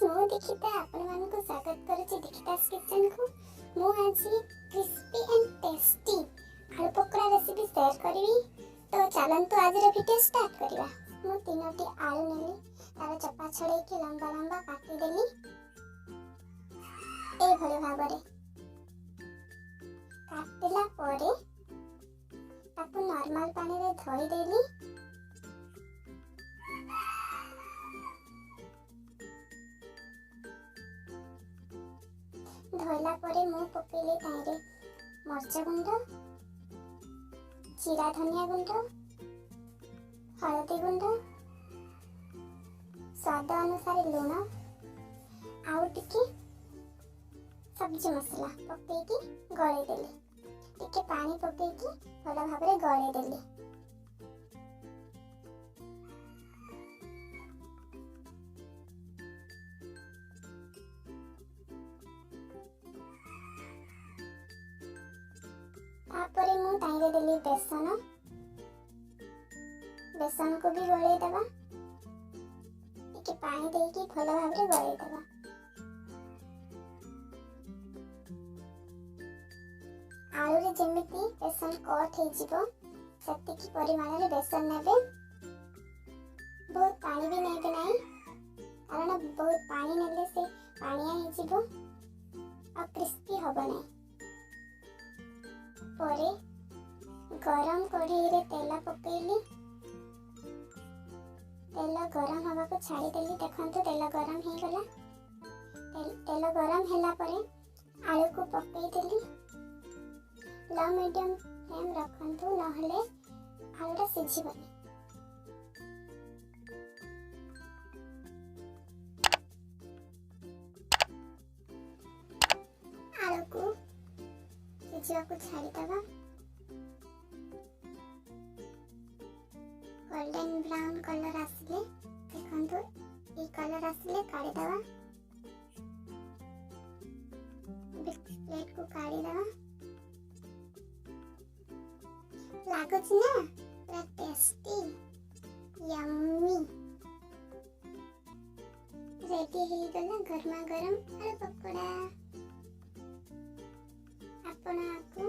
ମୁଁ ଦୀକ୍ଷିତା ଆପଣମାନଙ୍କୁ ସ୍ୱାଗତ କରୁଛି ଦୀକ୍ଷିତାସ୍ କିଚେନ୍କୁ। ମୁଁ ଆଜି କ୍ରିସ୍ପି ଆଣ୍ଡ ଟେଷ୍ଟି ଆଳୁ ପକୋଡ଼ା ରେସିପି ସେୟାର କରିବି। ତ ଚାଲନ୍ତୁ, ଆଜିର ଭିଡ଼ିଓ ଷ୍ଟାର୍ଟ କରିବା। ମୁଁ ତିନୋଟି ଆଳୁ ନେଲି, ତାର ଚୋପା ଛଡ଼େଇକି ଲମ୍ବା ଲମ୍ବା କାଟିଦେଲି ଏଇଭଳି ଭାବରେ। କାଟିଲା ପରେ ତାକୁ ନର୍ମାଲ ପାଣିରେ ଧୋଇଦେଲି। ଧୋଇଲା ପରେ ମୁଁ ପକେଇଲି ତାହିଁରେ ମରିଚ ଗୁଣ୍ଡ, ଜିରା ଧନିଆ ଗୁଣ୍ଡ, ହଳଦୀ ଗୁଣ୍ଡ, ସ୍ୱାଦ ଅନୁସାରେ ଲୁଣ ଆଉ ଟିକେ ସବଜି ମସଲା ପକେଇକି ଗଳେଇ ଦେଲି। ଟିକେ ପାଣି ପକେଇକି ଭଲ ଭାବରେ ଗଳେଇ ଦେଲି। ତାପରେ ମୁଁ ତାହିଁରେ ଦେଲି ବେସନ। ବେସନକୁ ବି ଗୋଳେଇ ଦେବା, ଟିକେ ପାଣି ଦେଇକି ଭଲ ଭାବରେ ଗୋଳେଇ ଦେବା। ଆଳୁରେ ଯେମିତି ବେସନ କୋଟ୍ ହେଇଯିବ, ସେତିକି ପରିମାଣରେ ବେସନ ନେବେ। ବହୁତ ପାଣି ବି ନେବେ ନାହିଁ, କାରଣ ବହୁତ ପାଣି ନେଲେ ସେ ପାଣିଆ ହେଇଯିବ ଆଉ କ୍ରିସ୍ପି ହେବ ନାହିଁ। ପରେ ଗରମ କଢ଼େଇରେ ତେଲ ପକେଇଲି। ତେଲ ଗରମ ହେବାକୁ ଛାଡ଼ିଦେଲି। ଦେଖନ୍ତୁ, ତେଲ ଗରମ ହେଇଗଲା। ତେଲ ଗରମ ହେଲା ପରେ ଆଳୁକୁ ପକେଇଦେଲି। ଲୋ ମିଡ଼ିୟମ୍ ଫ୍ଲେମ୍ ରଖନ୍ତୁ, ନହେଲେ ଆଳୁଟା ସିଝିବନି। ଆଳୁକୁ ସିଝିବାକୁ ଛାଡ଼ିଦେବା। ଗୋଲ୍ଡେନ୍ ବ୍ରାଉନ୍ କଲର୍ ଆସିଲେ, ଦେଖନ୍ତୁ, ଏଇ କଲର୍ ଆସିଲେ କାଢ଼ିଦେବା। ପ୍ଲେଟ୍କୁ କାଢ଼ିଦେବା। ଲାଗୁଛି ନା ପୁରା ଟେଷ୍ଟି, ୟମ୍ମି? ରେଡି ହେଇଗଲା ଗରମା ଗରମ ଆଳୁ ପକୋଡ଼ା। ଆପଣ ଆକୁ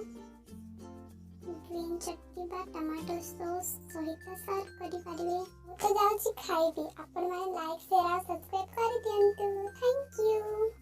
ଗ୍ରୀନ୍ ଚଟନି ବା ଟମାଟୋ ସସ୍ ସହିତ ସର୍ଭ କରିପାରିବେ। ମୁଁ ତ ଯାଉଛି ଖାଇବି। ଆପଣମାନେ ଲାଇକ୍, ସେୟାର ଆଉ ସବସ୍କ୍ରାଇବ୍ କରିଦିଅନ୍ତୁ। Thank you.